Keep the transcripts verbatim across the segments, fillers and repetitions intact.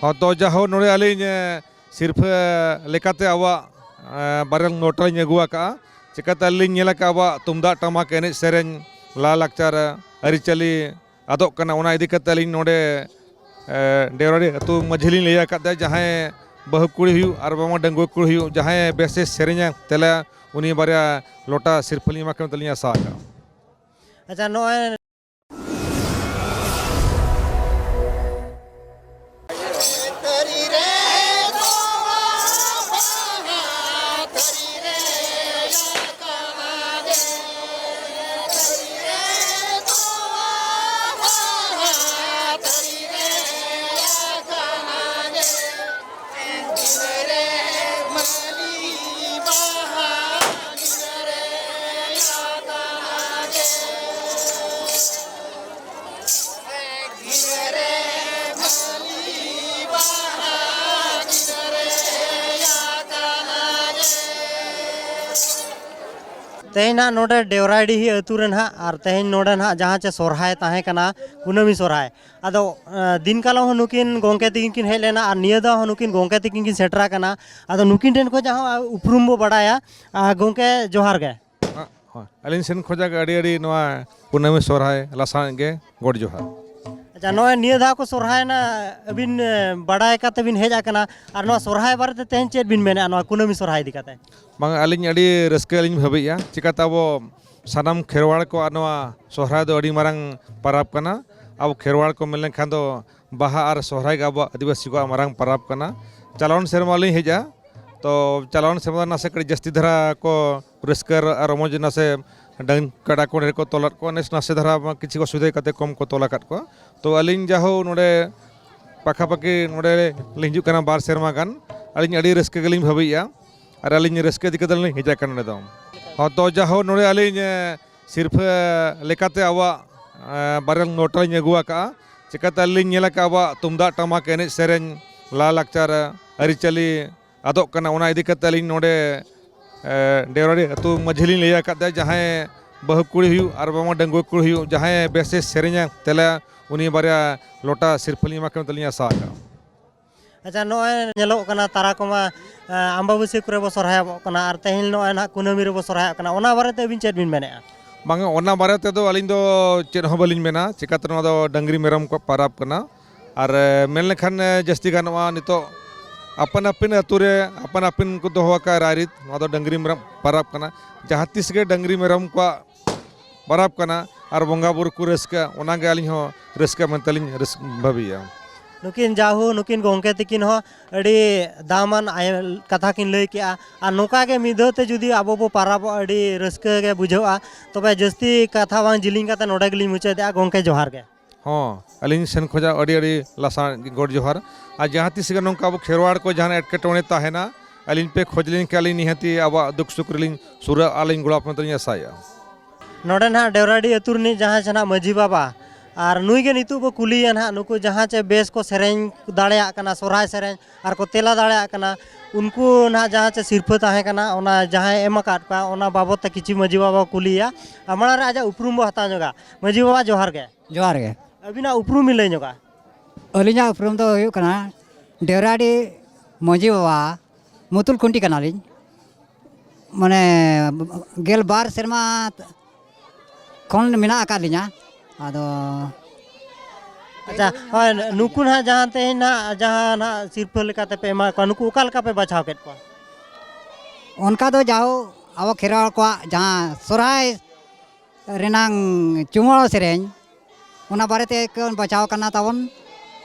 ᱦᱚᱸ, ᱛᱚ ᱡᱟᱦᱳ, ᱱᱚᱰᱮ ᱟᱹᱞᱤᱧ, ᱮ, ᱥᱤᱨᱯᱷᱟᱹ ᱞᱮᱠᱟᱛᱮ ᱟᱵᱚᱣᱟᱜ, ᱮ, ᱵᱟᱨᱭᱟ ᱞᱚᱴᱟᱞᱤᱧ ᱟᱹᱜᱩ ᱟᱠᱟᱫᱼᱟ᱾ ᱪᱤᱠᱟᱹᱛᱮ ᱟᱹᱞᱤᱧ ᱧᱮᱞ ᱟᱠᱟᱫᱼᱟ ᱟᱵᱚᱣᱟᱜ ᱛᱩᱢᱫᱟᱜ ᱴᱟᱢᱟᱠ, ᱮᱱᱮᱡ ᱥᱮᱨᱮᱧ, ᱞᱟᱭᱼᱞᱟᱠᱪᱟᱨ, ᱟᱹᱨᱤᱪᱟᱹᱞᱤ ᱟᱫᱚᱜ ᱠᱟᱱᱟ᱾ ᱚᱱᱟ ᱤᱫᱤ ᱠᱟᱛᱮ ᱟᱹᱞᱤᱧ ᱱᱚᱰᱮ, ᱮ, ᱰᱮᱣᱨᱟᱰᱤ ᱟᱹᱛᱩ ᱢᱟᱹᱡᱷᱤ ᱞᱤᱧ ᱞᱟᱹᱭ ᱟᱠᱟᱫ ᱛᱟᱭᱟ, ᱡᱟᱦᱟᱸᱭ ᱵᱟᱹᱦᱩ ᱠᱩᱲᱤ ᱦᱩᱭᱩᱜ ᱟᱨ ᱵᱟᱝᱢᱟ ᱰᱟᱺᱜᱩᱣᱟᱹ ᱠᱩᱲᱤ ᱦᱩᱭᱩᱜ, ᱡᱟᱦᱟᱸᱭ ᱵᱮᱥᱮ ᱥᱮᱨᱮᱧᱟ ᱛᱮᱞᱟ, ᱩᱱᱤ ᱵᱟᱨᱭᱟ ᱞᱚᱴᱟ ᱥᱤᱨᱯᱷᱟᱹ ᱞᱤᱧ ᱮᱢᱟ ᱠᱤᱱᱟ ᱢᱮᱱᱛᱮ ᱞᱤᱧ ᱟᱥᱟ ᱟᱠᱟᱫᱼᱟ᱾ ᱟᱪᱪᱷᱟ, ᱱᱚᱜᱼᱚᱭ ᱛᱮᱦᱮᱧ ᱱᱟᱦᱟᱜ ᱱᱚᱰᱮ ᱰᱮᱣᱨᱟᱰᱤᱦᱤ ᱟᱹᱛᱩ ᱨᱮ ᱱᱟᱦᱟᱜ, ᱟᱨ ᱛᱮᱦᱮᱧ ᱱᱚᱰᱮ ᱱᱟᱦᱟᱜ ᱡᱟᱦᱟᱸ ᱪᱮ ᱥᱚᱨᱦᱟᱭ ᱛᱟᱦᱮᱸ ᱠᱟᱱᱟ, ᱠᱩᱱᱟᱹᱢᱤ ᱥᱚᱨᱦᱟᱭ, ᱟᱫᱚ, ᱮ, ᱫᱤᱱ ᱠᱟᱞᱚᱢ ᱦᱚᱸ ᱱᱩᱠᱤᱱ ᱜᱚᱢᱠᱮ ᱛᱤᱠᱤᱱ ᱠᱤᱱ ᱦᱮᱡ ᱞᱮᱱᱟ ᱟᱨ ᱱᱤᱭᱟᱹ ᱫᱷᱟᱣ ᱦᱚᱸ ᱱᱩᱠᱤᱱ ᱜᱚᱢᱠᱮ ᱛᱤᱠᱤᱱ ᱠᱤᱱ ᱥᱮᱴᱮᱨ ᱟᱠᱟᱱᱟ᱾ ᱟᱫᱚ ᱱᱩᱠᱤᱱ ᱴᱷᱮᱱ ᱠᱷᱚᱱ ᱡᱟᱦᱟᱸ ᱩᱯᱨᱩᱢ ᱵᱚ ᱵᱟᱰᱟᱭᱟ, ᱟ, ᱜᱚᱢᱠᱮ ᱡᱚᱦᱟᱨ ᱜᱮ᱾ ᱦᱚᱸ, ᱟᱹᱞᱤᱧ ᱥᱮᱱ ᱠᱷᱚᱱᱟᱜ ᱟᱹᱰᱤ ᱟᱹᱰᱤ ᱱᱚᱣᱟ ᱠᱩᱱᱟᱹᱢᱤ ᱥᱚᱨᱦᱟᱭ ᱞᱟᱥᱟᱲᱦᱮᱫ ᱜᱮ ᱜᱚᱰ ᱡᱚᱦᱟᱨ᱾ ᱟᱪᱪᱷᱟ, ᱱᱚᱜᱼᱚᱭ ᱱᱤᱭᱟᱹ ᱫᱷᱟᱣ ᱠᱚ ᱥᱚᱨᱦᱟᱭᱮᱱᱟ, ᱟᱹᱵᱤᱱ, ᱮ, ᱵᱟᱰᱟᱭ ᱠᱟᱛᱮ ᱵᱤᱱ ᱦᱮᱡ ᱟᱠᱟᱱᱟ, ᱟᱨ ᱱᱚᱣᱟ ᱥᱚᱨᱦᱟᱭ ᱵᱟᱨᱮᱛᱮ ᱛᱮᱦᱮᱧ ᱪᱮᱫ ᱵᱤᱱ ᱢᱮᱱᱮᱫᱼᱟ ᱱᱚᱣᱟ ᱠᱩᱱᱟᱹᱢᱤ ᱥᱚᱨᱦᱟᱭ ᱤᱫᱤ ᱠᱟᱛᱮ? ᱵᱟᱝ, ᱟᱹᱞᱤᱧ ᱟᱹᱰᱤ ᱨᱟᱹᱥᱠᱟᱹ ᱞᱤᱧ ᱵᱷᱟᱹᱵᱤᱭᱮᱫᱼᱟ᱾ ᱪᱤᱠᱟᱹᱛᱮ ᱟᱵᱚ ᱥᱟᱱᱟᱢ ᱠᱷᱮᱨᱣᱟᱲ ᱠᱚᱣᱟᱜ ᱱᱚᱣᱟ ᱥᱚᱦᱨᱟᱭ ᱫᱚ ᱟᱹᱰᱤ ᱢᱟᱨᱟᱝ ᱯᱟᱨᱟᱵᱽ ᱠᱟᱱᱟ᱾ ᱟᱵᱚ ᱠᱷᱮᱨᱣᱟᱲ ᱠᱚ ᱢᱮᱱ ᱞᱮᱱᱠᱷᱟᱱ ᱫᱚ ᱵᱟᱦᱟ ᱟᱨ ᱥᱚᱦᱨᱟᱭ ᱜᱮ ᱟᱵᱚᱣᱟᱜ ᱟᱹᱫᱤᱵᱟᱹᱥᱤ ᱠᱚᱣᱟᱜ ᱢᱟᱨᱟᱝ ᱯᱟᱨᱟᱵᱽ ᱠᱟᱱᱟ᱾ ᱪᱟᱞᱟᱣᱮᱱ ᱥᱮᱨᱢᱟ ᱞᱤᱧ ᱦᱮᱡᱼᱟ, ᱛᱚ ᱪᱟᱞᱟᱣᱮᱱ ᱥᱮᱨᱢᱟ ᱫᱚ ᱱᱟᱥᱮ ᱠᱟᱹᱴᱤᱡ ᱡᱟᱹᱥᱛᱤ ᱫᱷᱟᱨᱟ ᱠᱚ ᱨᱟᱹᱥᱠᱟᱹ ᱟᱨ ᱨᱚᱢᱚᱡᱽ, ᱱᱟᱥᱮ ᱰᱟᱹᱝ-, ᱠᱟᱰᱟ ᱠᱚ ᱰᱷᱮᱨ ᱠᱚ ᱛᱚᱞᱟᱫ ᱠᱚᱣᱟ, ᱱᱮᱥ ᱱᱟᱥᱮ ᱫᱷᱟᱨᱟ ᱠᱤᱪᱷᱩ ᱚᱥᱩᱵᱤᱫᱷᱟ ᱠᱟᱛᱮ ᱠᱚᱢ ᱠᱚ ᱛᱚᱞ ᱟᱠᱟᱫ ᱠᱚᱣᱟ᱾ ᱛᱚ ᱟᱹᱞᱤᱧ ᱡᱟᱦᱳ ᱱᱚᱰᱮ ᱯᱟᱠᱷᱟᱯᱟᱠᱷᱤ ᱱᱚᱰᱮ ᱞᱤᱧ ᱦᱤᱡᱩᱜ ᱠᱟᱱᱟ ᱵᱟᱨ ᱥᱮᱨᱢᱟ ᱜᱟᱱ᱾ ᱟᱹᱞᱤᱧ ᱟᱹᱰᱤ ᱨᱟᱹᱥᱠᱟᱹ ᱜᱮᱞᱤᱧ ᱵᱷᱟᱹᱵᱤᱭᱮᱫᱼᱟ᱾ ᱟᱨ ᱟᱹᱞᱤᱧ ᱨᱟᱹᱥᱠᱟᱹ ᱤᱫᱤ ᱠᱟᱛᱮ ᱞᱤᱧ ᱦᱮᱡ ᱟᱠᱟᱱᱟ ᱱᱚᱰᱮ ᱫᱚ᱾ ᱦᱚᱸ, ᱛᱚ ᱡᱟᱦᱳ ᱱᱚᱰᱮ ᱟᱹᱞᱤᱧ, ᱮ, ᱥᱤᱨᱯᱷᱟᱹ ᱞᱮᱠᱟᱛᱮ ᱟᱵᱚᱣᱟᱜ, ᱮ, ᱵᱟᱨᱭᱟ ᱞᱚᱴᱟ ᱞᱤᱧ ᱟᱹᱜᱩ ᱟᱠᱟᱫᱼᱟ᱾ ᱪᱤᱠᱟᱹᱛᱮ ᱟᱹᱞᱤᱧ ᱞᱤᱧ ᱧᱮᱞ ᱟᱠᱟᱫᱼᱟ ᱟᱵᱚᱣᱟᱜ ᱛᱩᱢᱫᱟᱜ ᱴᱟᱢᱟᱠ, ᱮᱱᱮᱡ ᱥᱮᱨᱮᱧ, ᱞᱟᱭᱼᱞᱟᱠᱪᱟᱨ, ᱟᱹᱨᱤᱪᱟᱹᱞᱤ ᱟᱫᱚᱜ ᱠᱟᱱᱟ᱾ ᱚᱱᱟ ᱤᱫᱤ ᱠᱟᱛᱮ ᱟᱹᱞᱤᱧ ᱱᱚᱰᱮ, ᱮ, ᱰᱮᱣᱨᱟᱰᱤ ᱟᱹᱛᱩ ᱢᱟᱹᱡᱷᱤ ᱞᱤᱧ ᱞᱟᱹᱭ ᱟᱠᱟᱫ ᱛᱟᱭᱟ, ᱡᱟᱦᱟᱸᱭ ᱵᱟᱹᱦᱩ ᱠᱩᱲᱤ ᱦᱩᱭᱩᱜ ᱟᱨ ᱵᱟᱝᱢᱟ ᱰᱟᱺᱜᱩᱣᱟᱹ ᱠᱩᱲᱤ ᱦᱩᱭᱩᱜ, ᱡᱟᱦᱟᱸᱭ ᱵᱮᱥᱮ ᱥᱮᱨᱮᱧᱟ ᱛᱮᱞᱟ, ᱩᱱᱤ ᱵᱟᱨᱭᱟ ᱞᱚᱴᱟ ᱥᱤᱨᱯᱷᱟᱹ ᱞᱤᱧ ᱮᱢᱟ ᱠᱤᱱᱟ ᱢᱮᱱᱛᱮ ᱞᱤᱧ ᱟᱥᱟ ᱟᱠᱟᱫᱼᱟ᱾ ᱟᱪᱪᱷᱟ, ᱱᱚᱜᱼᱚᱭ ᱧᱮᱞᱚᱜ ᱠᱟᱱᱟ, ᱛᱟᱨᱟ ᱠᱚᱢᱟ, ᱮ, ᱟᱢᱵᱟᱵᱟᱹᱥᱭᱟᱹ ᱠᱚᱨᱮ ᱵᱚ ᱥᱚᱨᱦᱟᱭᱚᱜ ᱠᱟᱱᱟ ᱟᱨ ᱛᱮᱦᱮᱧ ᱱᱚᱜᱼᱚᱭ ᱱᱟᱦᱟᱜ ᱠᱩᱱᱟᱹᱢᱤ ᱨᱮᱵᱚ ᱥᱚᱨᱦᱟᱭᱚᱜ ᱠᱟᱱᱟ, ᱚᱱᱟ ᱵᱟᱨᱮᱛᱮ ᱟᱹᱵᱤᱱ ᱪᱮᱫ ᱵᱤᱱ ᱢᱮᱱᱮᱫᱼᱟ? ᱵᱟᱝᱟ, ᱚᱱᱟ ᱵᱟᱨᱮ ᱛᱮᱫᱚ ᱟᱹᱞᱤᱧ ᱫᱚ ᱪᱮᱫ ᱦᱚᱸ ᱵᱟᱹᱞᱤᱧ ᱢᱮᱱᱟ, ᱪᱤᱠᱟᱹᱛᱮ ᱱᱚᱣᱟ ᱫᱚ ᱰᱟᱹᱝᱨᱤ ᱢᱮᱨᱚᱢ ᱠᱚᱣᱟᱜ ᱯᱟᱨᱟᱵᱽ ᱠᱟᱱᱟ᱾ ᱟᱨ, ᱮ, ᱢᱮᱱ ᱞᱮᱠᱷᱟᱱ, ᱮ, ᱡᱟᱹᱥᱛᱤ ᱜᱟᱱᱚᱜᱼᱟ, ᱱᱤᱛᱚᱜ ᱟᱯᱟᱱ ᱟᱹᱯᱤᱱ ᱟᱹᱛᱩ ᱨᱮ ᱟᱯᱟᱱ ᱟᱹᱯᱤᱱ ᱠᱚ ᱫᱚᱦᱚ ᱟᱠᱟᱫ ᱨᱟᱭᱨᱤᱛ, ᱱᱚᱣᱟ ᱫᱚ ᱰᱟᱹᱝᱨᱤ ᱢᱮᱨᱚᱢ ᱯᱟᱨᱟᱵᱽ ᱠᱟᱱᱟ᱾ ᱡᱟᱦᱟᱸ ᱛᱤᱥ ᱜᱮ ᱰᱟᱹᱝᱨᱤ ᱢᱮᱨᱚᱢ ᱠᱚᱣᱟᱜ ᱯᱟᱨᱟᱵᱽ ᱠᱟᱱᱟ ᱟᱨ ᱵᱚᱸᱜᱟ ᱵᱩᱨᱩ ᱠᱚ ᱨᱟᱹᱥᱠᱟᱹ, ᱚᱱᱟᱜᱮ ᱟᱹᱞᱤᱧ ᱦᱚᱸ ᱨᱟᱹᱥᱠᱟᱹ ᱢᱮᱱᱛᱮᱞᱤᱧ ᱨᱟᱹᱥ-, ᱵᱷᱟᱹᱵᱤᱭᱮᱫᱼᱟ᱾ ᱱᱩᱠᱤᱱ ᱡᱟᱦᱳ, ᱱᱩᱠᱤᱱ ᱜᱚᱢᱠᱮ ᱛᱤᱠᱤᱱ ᱦᱚᱸ ᱟᱹᱰᱤ ᱫᱟᱢᱟᱱ ᱟᱭ-, ᱠᱟᱛᱷᱟ ᱠᱤᱱ ᱞᱟᱹᱭ ᱠᱮᱜᱼᱟ᱾ ᱟᱨ ᱱᱚᱝᱠᱟ ᱜᱮ ᱢᱤᱫ ᱫᱷᱟᱣ ᱛᱮ ᱡᱩᱫᱤ ᱟᱵᱚ ᱵᱚ ᱯᱟᱨᱟᱵᱚᱜᱼᱟ, ᱟᱹᱰᱤ ᱨᱟᱹᱥᱠᱟᱹ ᱜᱮ ᱵᱩᱡᱷᱟᱹᱜᱼᱟ᱾ ᱛᱚᱵᱮ ᱡᱟᱹᱥᱛᱤ ᱠᱟᱛᱷᱟ ᱵᱟᱝ ᱡᱤᱞᱤᱧ ᱠᱟᱛᱮ ᱱᱚᱰᱮ ᱜᱮᱞᱤᱧ ᱢᱩᱪᱟᱹᱫᱮᱜᱼᱟ᱾ ᱜᱚᱢᱠᱮ, ᱡᱚᱦᱟᱨ ᱜᱮ᱾ ᱦᱚᱸ, ᱟᱹᱞᱤᱧ ᱥᱮᱱ ᱠᱷᱚᱱᱟᱜ ᱟᱹᱰᱤ ᱟᱹᱰᱤ ᱞᱟᱥᱟᱲ ᱜᱚᱰ ᱡᱚᱦᱟᱨ᱾ ᱟᱨ ᱡᱟᱦᱟᱸ ᱛᱤᱥ ᱜᱮ ᱱᱚᱝᱠᱟ ᱟᱵᱚ ᱠᱷᱮᱨᱣᱟᱲ ᱠᱚ ᱡᱟᱦᱟᱱ ᱮᱴᱠᱮᱴᱚᱬᱮ ᱛᱟᱦᱮᱱᱟ, ᱟᱹᱞᱤᱧ ᱯᱮ ᱠᱷᱚᱡᱽ ᱞᱤᱧ ᱠᱷᱟᱱ, ᱟᱹᱞᱤᱧ ᱱᱤᱦᱟᱹᱛᱤ ᱟᱵᱚᱣᱟᱜ ᱫᱩᱠ ᱥᱩᱠ ᱨᱮᱞᱤᱧ ᱥᱩᱨᱟᱹᱜᱼᱟ, ᱟᱹᱞᱤᱧ ᱜᱚᱲᱚ ᱟᱯᱮ ᱛᱮᱞᱤᱧ ᱟᱥᱟᱭᱮᱫᱼᱟ᱾ ᱱᱚᱰᱮ ᱱᱟᱦᱟᱜ ᱰᱮᱣᱨᱟᱰᱤ ᱟᱹᱛᱩ ᱨᱤᱱᱤᱡ ᱡᱟᱦᱟᱸᱭ ᱥᱮ ᱱᱟᱦᱟᱜ ᱢᱟᱹᱡᱷᱤ ᱵᱟᱵᱟ, ᱟᱨ ᱱᱩᱭ ᱜᱮ ᱱᱤᱛᱚᱜ ᱵᱚ ᱠᱩᱞᱤᱭᱮᱭᱟ ᱱᱟᱦᱟᱜ, ᱱᱩᱠᱩ ᱡᱟᱦᱟᱸ ᱪᱮ ᱵᱮᱥ ᱠᱚ ᱥᱮᱨᱮᱧ ᱫᱟᱲᱮᱭᱟᱜ ᱠᱟᱱᱟ, ᱥᱚᱨᱦᱟᱭ ᱥᱮᱨᱮᱧ, ᱟᱨ ᱠᱚ ᱛᱮᱞᱟ ᱫᱟᱲᱮᱭᱟᱜ ᱠᱟᱱᱟ, ᱩᱱᱠᱩ ᱱᱟᱦᱟᱜ ᱡᱟᱦᱟᱸ ᱪᱮ ᱥᱤᱨᱯᱷᱟᱹ ᱛᱟᱦᱮᱸ ᱠᱟᱱᱟ, ᱚᱱᱟ ᱡᱟᱦᱟᱸᱭ ᱮᱢ ᱟᱠᱟᱫ ᱠᱚᱣᱟ, ᱚᱱᱟ ᱵᱟᱵᱚᱫ ᱛᱮ ᱠᱤᱪᱷᱩ ᱢᱟᱹᱡᱷᱤ ᱵᱟᱵᱟ ᱵᱚ ᱠᱩᱞᱤᱭᱮᱭᱟ᱾ ᱟᱨ ᱢᱟᱲᱟᱝ ᱨᱮ ᱟᱡᱟᱜ ᱩᱯᱨᱩᱢ ᱵᱚ ᱦᱟᱛᱟᱣ ᱧᱚᱜᱟ᱾ ᱢᱟᱹᱡᱷᱤ ᱵᱟᱵᱟ, ᱡᱚᱦᱟᱨ ᱜᱮ᱾ ᱡᱚᱦᱟᱨ ᱜᱮ᱾ ᱟᱹᱵᱤᱱᱟᱜ ᱩᱯᱨᱩᱢ ᱵᱤᱱ ᱞᱟᱹᱭ ᱧᱚᱜᱟ? ᱟᱹᱞᱤᱧᱟᱜ ᱩᱯᱨᱩᱢ ᱫᱚ ᱦᱩᱭᱩᱜ ᱠᱟᱱᱟ, ᱰᱮᱣᱨᱟᱰᱤ ᱢᱟᱹᱡᱷᱤ ᱵᱟᱵᱟ ᱢᱩᱛᱩᱞ ᱠᱷᱩᱱᱴᱤ ᱠᱟᱱᱟᱞᱤᱧ᱾ ᱢᱟᱱᱮ, ᱜᱮᱞ ᱵᱟᱨ ᱥᱮᱨᱢᱟ ᱠᱷᱚᱱ ᱢᱮᱱᱟᱜ ᱟᱠᱟᱫ ᱞᱤᱧᱟ᱾ ᱟᱫᱚ ᱟᱪᱪᱷᱟ, ᱦᱳᱭ, ᱱᱩᱠᱩ ᱱᱟᱦᱟᱜ ᱡᱟᱦᱟᱸ ᱛᱮᱦᱮᱧ ᱱᱟᱦᱟᱜ, ᱡᱟᱦᱟᱸ ᱱᱟᱦᱟᱜ ᱥᱤᱨᱯᱷᱟᱹ ᱞᱮᱠᱟᱛᱮ ᱯᱮ ᱮᱢᱟ ᱠᱚᱣᱟ, ᱱᱩᱠᱩ ᱚᱠᱟ ᱞᱮᱠᱟ ᱯᱮ ᱵᱟᱪᱷᱟᱣ ᱠᱮᱫ ᱠᱚᱣᱟ? ᱚᱱᱠᱟ ᱫᱚ ᱡᱟᱦᱳ ᱟᱵᱚ ᱠᱷᱮᱨᱣᱟᱲ ᱠᱚᱣᱟᱜ ᱡᱟᱦᱟᱸ ᱥᱚᱨᱦᱟᱭ ᱨᱮᱱᱟᱝ ᱪᱩᱢᱟᱹᱲᱟ ᱥᱮᱨᱮᱧ, ᱚᱱᱟ ᱵᱟᱨᱮ ᱛᱮ ᱠᱚ ᱵᱟᱪᱷᱟᱣ ᱠᱟᱱᱟ ᱛᱟᱵᱚᱱ᱾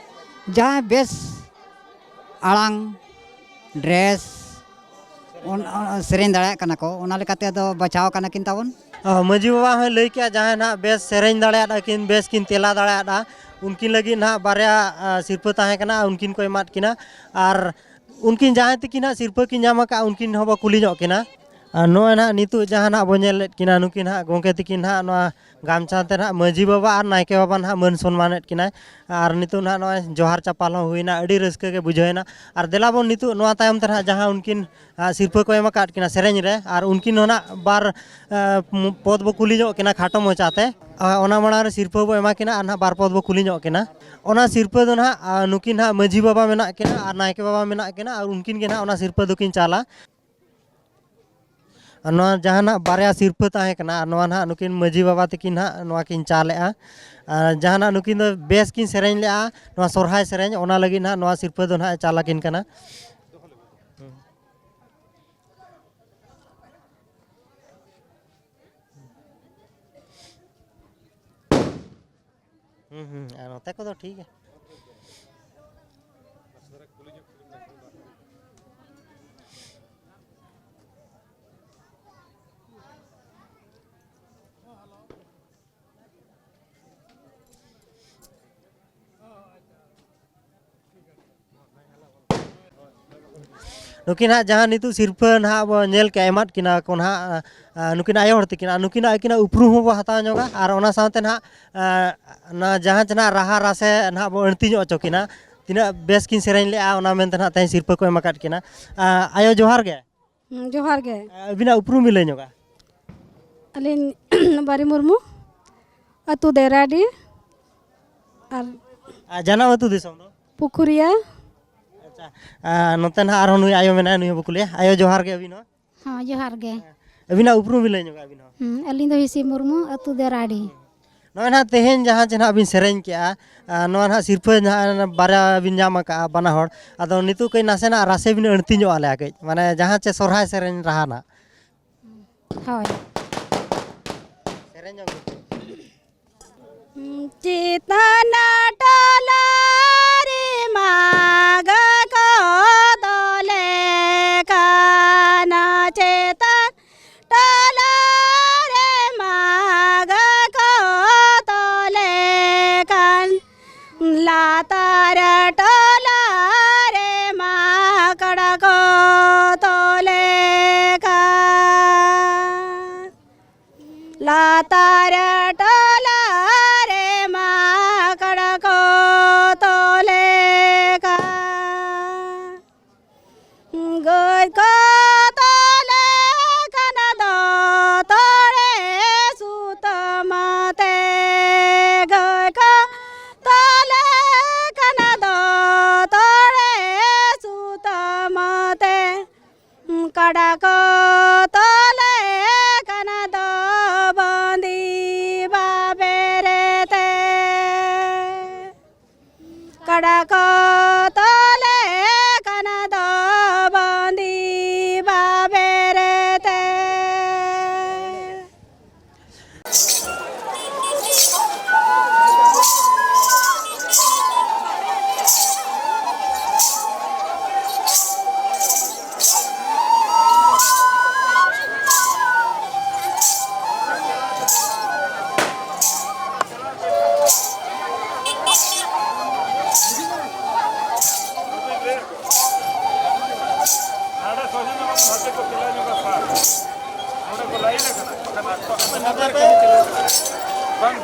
ᱡᱟᱦᱟᱸᱭ ᱵᱮᱥ ᱟᱲᱟᱝ, ᱰᱨᱮᱥ, ᱚᱱ-, ᱚᱱ-, ᱥᱮᱨᱮᱧ ᱫᱟᱲᱮᱭᱟᱜ ᱠᱟᱱᱟ ᱠᱚ, ᱚᱱᱟ ᱞᱮᱠᱟᱛᱮ ᱟᱫᱚ ᱵᱟᱪᱷᱟᱣ ᱠᱟᱱᱟ ᱠᱤᱱ ᱛᱟᱵᱚᱱ᱾ ᱚ, ᱢᱟᱹᱡᱷᱤ ᱵᱟᱵᱟ ᱦᱚᱸᱭ ᱞᱟᱹᱭ ᱠᱮᱜᱼᱟ, ᱡᱟᱦᱟᱸᱭ ᱱᱟᱦᱟᱜ ᱵᱮᱥ ᱥᱮᱨᱮᱧ ᱫᱟᱲᱮᱭᱟᱫᱼᱟ ᱠᱤᱱ, ᱵᱮᱥ ᱠᱤᱱ ᱛᱮᱞᱟ ᱫᱟᱲᱮᱭᱟᱫᱼᱟ, ᱩᱱᱠᱤᱱ ᱞᱟᱹᱜᱤᱫ ᱱᱟᱦᱟᱜ ᱵᱟᱨᱭᱟ, ᱟ, ᱥᱤᱨᱯᱷᱟᱹ ᱛᱟᱦᱮᱸ ᱠᱟᱱᱟ, ᱩᱱᱠᱤᱱ ᱠᱚ ᱮᱢᱟᱫ ᱠᱤᱱᱟ᱾ ᱟᱨ ᱩᱱᱠᱤᱱ ᱡᱟᱦᱟᱸᱭ ᱛᱟᱹᱠᱤᱱ ᱱᱟᱦᱟᱜ ᱥᱤᱨᱯᱷᱟᱹ ᱠᱤᱱ ᱧᱟᱢ ᱟᱠᱟᱫᱼᱟ, ᱩᱱᱠᱤᱱ ᱦᱚᱸᱵᱚ ᱠᱩᱞᱤ ᱧᱚᱜ ᱠᱤᱱᱟ᱾ ᱟᱨ ᱱᱚᱜᱼᱚᱭ ᱱᱟᱦᱟᱜ ᱱᱤᱛᱚᱜ ᱡᱟᱦᱟᱸ ᱱᱟᱦᱟᱜ ᱵᱚᱱ ᱧᱮᱞᱮᱫ ᱠᱤᱱᱟ, ᱱᱩᱠᱤᱱ ᱱᱟᱦᱟᱜ ᱜᱚᱢᱠᱮ ᱛᱤᱠᱤᱱ ᱱᱟᱦᱟᱜ ᱱᱚᱣᱟ ᱜᱟᱢᱪᱷᱟ ᱛᱮ ᱱᱟᱦᱟᱜ ᱢᱟᱹᱡᱷᱤ ᱵᱟᱵᱟ ᱟᱨ ᱱᱟᱭᱠᱮ ᱵᱟᱵᱟ ᱱᱟᱦᱟᱜ ᱢᱟᱹᱱ ᱥᱚᱱᱢᱟᱱᱮᱫ ᱠᱤᱱᱟᱭ᱾ ᱟᱨ ᱱᱤᱛᱚᱜ ᱱᱟᱦᱟᱜ ᱱᱚᱜᱼᱚᱭ ᱡᱚᱦᱟᱨ ᱪᱟᱯᱟᱞ ᱦᱚᱸ ᱦᱩᱭᱱᱟ, ᱟᱹᱰᱤ ᱨᱟᱹᱥᱠᱟᱹ ᱜᱮ ᱵᱩᱡᱷᱟᱹᱣᱮᱱᱟ᱾ ᱟᱨ ᱫᱮᱞᱟ ᱵᱚᱱ ᱱᱤᱛᱚᱜ ᱱᱚᱣᱟ ᱛᱟᱭᱚᱢ ᱛᱮ ᱱᱟᱦᱟᱜ ᱡᱟᱦᱟᱸ ᱩᱱᱠᱤᱱ, ᱟ, ᱥᱤᱨᱯᱟᱹ ᱠᱚ ᱮᱢ ᱟᱠᱟᱫ ᱠᱤᱱᱟ ᱥᱮᱨᱮᱧ ᱨᱮ, ᱟᱨ ᱩᱱᱠᱤᱱ ᱦᱚᱸ ᱱᱟᱦᱟᱜ ᱵᱟᱨ, ᱟ, ᱯᱚᱫ ᱵᱚ ᱠᱩᱞᱤ ᱧᱚᱜ ᱠᱤᱱᱟ ᱠᱷᱟᱴᱚ ᱢᱚᱪᱟᱛᱮ᱾ ᱟ, ᱚᱱᱟ ᱢᱟᱲᱟᱝ ᱨᱮ ᱥᱤᱨᱯᱟᱹ ᱵᱚ ᱮᱢᱟ ᱠᱤᱱᱟ ᱟᱨ ᱱᱟᱦᱟᱜ ᱵᱟᱨ ᱯᱚᱫ ᱵᱚ ᱠᱩᱞᱤ ᱧᱚᱜ ᱠᱤᱱᱟ᱾ ᱚᱱᱟ ᱥᱤᱨᱯᱟᱹ ᱫᱚ ᱱᱟᱦᱟᱜ, ᱟ, ᱱᱩᱠᱤᱱ ᱱᱟᱦᱟᱜ ᱢᱟᱹᱡᱷᱤ ᱵᱟᱵᱟ ᱢᱮᱱᱟᱜ ᱠᱤᱱᱟ ᱟᱨ ᱱᱟᱭᱠᱮ ᱵᱟᱵᱟ ᱢᱮᱱᱟᱜ ᱠᱤᱱᱟ, ᱟᱨ ᱩᱱᱠᱤᱱ ᱜᱮ ᱱᱟᱦᱟᱜ ᱚᱱᱟ ᱥᱤᱨᱯᱟᱹ ᱫᱚᱠᱤᱱ ᱪᱟᱞᱟ᱾ ᱟᱨ ᱱᱚᱣᱟ ᱡᱟᱦᱟᱱᱟᱜ ᱵᱟᱨᱭᱟ ᱥᱤᱨᱯᱟᱹ ᱛᱟᱦᱮᱸ ᱠᱟᱱᱟ, ᱟᱨ ᱱᱚᱣᱟ ᱱᱟᱦᱟᱜ ᱱᱩᱠᱤᱱ ᱢᱟᱹᱡᱷᱤ ᱵᱟᱵᱟ ᱛᱟᱹᱠᱤᱱ ᱱᱟᱦᱟᱜ ᱱᱚᱣᱟ ᱠᱤᱱ ᱪᱟᱞᱮᱜᱼᱟ᱾ ᱟᱨ ᱡᱟᱦᱟᱱᱟᱜ ᱱᱩᱠᱤᱱ ᱫᱚ ᱵᱮᱥ ᱠᱤᱱ ᱥᱮᱨᱮᱧ ᱞᱮᱜᱼᱟ ᱱᱚᱣᱟ ᱥᱚᱨᱦᱟᱭ ᱥᱮᱨᱮᱧ, ᱚᱱᱟ ᱞᱟᱹᱜᱤᱫ ᱱᱟᱦᱟᱜ ᱱᱚᱣᱟ ᱥᱤᱨᱯᱟᱹ ᱫᱚ ᱱᱟᱦᱟᱜ ᱮ ᱪᱟᱞ ᱟᱹᱠᱤᱱ ᱠᱟᱱᱟ᱾ ᱦᱩᱸ, ᱦᱩᱸ, ᱟᱨ ᱱᱚᱛᱮ ᱠᱚᱫᱚ ᱴᱷᱤᱠ ᱜᱮᱭᱟ᱾ ᱱᱩᱠᱤᱱ ᱦᱟᱸᱜ ᱡᱟᱦᱟᱸ ᱱᱤᱛᱚᱜ ᱥᱤᱨᱯᱟᱹ ᱱᱟᱦᱟᱜ ᱵᱚ ᱧᱮᱞ ᱠᱮᱜᱼᱟ, ᱮᱢᱟᱫ ᱠᱤᱱᱟ ᱠᱚ ᱱᱟᱦᱟᱜ, ᱟ, ᱱᱩᱠᱤᱱ ᱟᱭᱳ ᱦᱚᱲ ᱛᱟᱹᱠᱤᱱ, ᱟᱨ ᱱᱩᱠᱤᱱᱟᱜ ᱟᱹᱠᱤᱱᱟᱜ ᱩᱯᱨᱩᱢ ᱦᱚᱸᱵᱚ ᱦᱟᱛᱟᱣ ᱧᱚᱜᱟ, ᱟᱨ ᱚᱱᱟ ᱥᱟᱶᱛᱮ ᱱᱟᱦᱟᱜ, ᱟ, ᱚᱱᱟ ᱡᱟᱦᱟᱸ ᱪᱮ ᱱᱟᱦᱟᱜ ᱨᱟᱦᱟ ᱨᱟᱥᱮ ᱱᱟᱦᱟᱜ ᱵᱚ ᱟᱹᱲᱛᱤ ᱧᱚᱜ ᱦᱚᱪᱚ ᱠᱤᱱᱟ, ᱛᱤᱱᱟᱹᱜ ᱵᱮᱥ ᱠᱤᱱ ᱥᱮᱨᱮᱧ ᱞᱮᱜᱼᱟ, ᱚᱱᱟ ᱢᱮᱱᱛᱮ ᱱᱟᱦᱟᱜ ᱛᱮᱦᱮᱧ ᱥᱤᱨᱯᱟᱹ ᱠᱚ ᱮᱢ ᱟᱠᱟᱫ ᱠᱤᱱᱟ᱾ ᱟ, ᱟᱭᱳ, ᱡᱚᱦᱟᱨ ᱜᱮ᱾ ᱦᱩᱸ, ᱡᱚᱦᱟᱨ ᱜᱮ᱾ ᱟ, ᱟᱹᱵᱤᱱᱟᱜ ᱩᱯᱨᱩᱢ ᱵᱤᱱ ᱞᱟᱹᱭ ᱧᱚᱜᱟ? ᱟᱹᱞᱤᱧ ᱵᱟᱨᱤ ᱢᱩᱨᱢᱩ, ᱟᱹᱛᱩ ᱫᱮᱨᱟᱰᱤ, ᱟᱨ ᱟᱨ ᱡᱟᱱᱟᱢ ᱟᱹᱛᱩ ᱫᱤᱥᱚᱢ ᱫᱚ? ᱯᱩᱠᱷᱩᱨᱤᱭᱟ᱾ ᱟᱪᱪᱷᱟ, ᱟ, ᱱᱚᱛᱮ ᱱᱟᱦᱟᱜ ᱟᱨᱦᱚᱸ ᱱᱩᱭ ᱟᱭᱳ ᱢᱮᱱᱟᱭᱟ, ᱱᱩᱭ ᱦᱚᱸ ᱵᱚ ᱠᱩᱞᱤᱭᱟ᱾ ᱟᱭᱳ, ᱡᱚᱦᱟᱨ ᱜᱮ ᱟᱹᱵᱤᱱ ᱦᱚᱸ᱾ ᱦᱚᱸ, ᱡᱚᱦᱟᱨ ᱜᱮ᱾ ᱟᱹᱵᱤᱱᱟᱜ ᱩᱯᱨᱩᱢ ᱵᱤᱱ ᱞᱟᱹᱭ ᱧᱚᱜᱟ ᱟᱹᱵᱤᱱ ᱦᱚᱸ? ᱦᱩᱸ, ᱟᱹᱞᱤᱧ ᱫᱚ ᱦᱤᱥᱤ ᱢᱩᱨᱢᱩ, ᱟᱹᱛᱩ ᱫᱮᱨᱟᱰᱤ᱾ ᱱᱚᱜᱼᱚᱭ ᱱᱟᱦᱟᱜ ᱛᱮᱦᱮᱧ ᱡᱟᱦᱟᱸ ᱪᱮ ᱱᱟᱦᱟᱜ ᱵᱤᱱ ᱥᱮᱨᱮᱧ ᱠᱮᱜᱼᱟ, ᱟ, ᱱᱚᱣᱟ ᱱᱟᱦᱟᱜ ᱥᱤᱨᱯᱟᱹ ᱱᱟᱦᱟᱜ ᱵᱟᱨᱭᱟ ᱵᱤᱱ ᱧᱟᱢ ᱟᱠᱟᱜᱼᱟ ᱵᱟᱱᱟ ᱦᱚᱲ᱾ ᱟᱫᱚ ᱱᱤᱛᱚᱜ ᱠᱟᱹᱡ ᱱᱟᱥᱮᱱᱟᱜ ᱨᱟᱥᱮ ᱵᱤᱱ ᱟᱹᱲᱛᱤ ᱧᱚᱜ ᱟᱞᱮᱭᱟ ᱠᱟᱹᱡ, ᱢᱟᱱᱮ ᱡᱟᱦᱟᱸ ᱪᱮ ᱥᱚᱨᱦᱟᱭ ᱥᱮᱨᱮᱧ ᱨᱟᱦᱟ ᱱᱟᱦᱟᱜ᱾ ᱦᱳᱭ᱾ ᱥᱮᱨᱮᱧ ᱧᱚᱜ ᱵᱤᱱ᱾ ᱪᱮᱛᱟᱱ ᱴᱚᱞᱟ ᱨᱮ ᱢᱟᱜᱽ ᱠᱚ ᱫᱚᱞᱮ ᱠᱟᱱᱟ, ᱪᱮᱛᱟᱱ ᱴᱚᱞᱟ ᱨᱮ ᱢᱟᱜᱽ ᱠᱚ ᱫᱚᱞᱮ ᱠᱟᱱ, ᱞᱟᱛᱟᱨ ᱴᱚᱞᱟ ᱨᱮ ᱢᱟᱠᱲᱟ ᱠᱚ ᱫᱚᱞᱮ ᱠᱟᱱ᱾ ᱛᱟᱨᱟ ᱴᱚᱞᱟ ᱨᱮ ᱢᱟᱠᱲ ᱠᱚ ᱛᱚᱞᱮ ᱠᱟ᱾ ᱜᱟᱹᱭ ᱠᱚ ᱛᱚᱞᱮ ᱠᱟᱱᱟ ᱫᱚᱛᱚᱲᱮ ᱥᱩᱛᱟᱹᱢ ᱛᱮ᱾ ᱜᱟᱹᱭ ᱠᱚ ᱛᱚᱞᱮ ᱠᱟᱱᱟ ᱫᱚᱛᱚᱲᱮ ᱥᱩᱛᱟᱹᱢ ᱛᱮ᱾ ᱠᱟᱰᱟ ᱠᱚ ᱛᱚᱞᱮ ᱠᱟᱱᱟ ᱫᱚ ᱵᱟᱸᱫᱤ ᱵᱟᱵᱮᱨ ᱛᱮ᱾ ᱠᱟᱰᱟ ᱠᱚ ᱛᱚᱞᱮ ᱠᱟᱱᱟ ᱫᱚ ᱵᱟᱸᱫᱤ ᱵᱟᱵᱮᱨ ᱛᱮ᱾ ᱱᱚᱰᱮ ᱠᱚ ᱞᱟᱭᱤᱱ ᱟᱠᱟᱱᱟ, ᱵᱟᱠᱷᱟᱱ ᱟᱠᱚ ᱟᱠᱚ ᱱᱚᱰᱮ ᱠᱚ ᱪᱟᱞᱟᱣ ᱠᱟᱱᱟ᱾ ᱵᱟᱝ᱾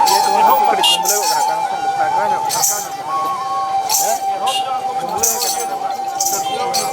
ᱤᱭᱟᱹ ᱠᱚ ᱠᱟᱹᱴᱤᱡ ᱜᱩᱢᱞᱟᱹᱣᱚᱜ ᱠᱟᱱᱟ, ᱠᱟᱨᱚᱱ ᱥᱮ ᱯᱷᱟᱸᱠᱟ ᱧᱚᱜ, ᱯᱷᱟᱸᱠᱟ ᱧᱚᱜ ᱠᱟᱱᱟ᱾ ᱦᱮᱸ? ᱜᱩᱢᱞᱟᱹᱣ ᱠᱟᱱᱟ ᱠᱚ᱾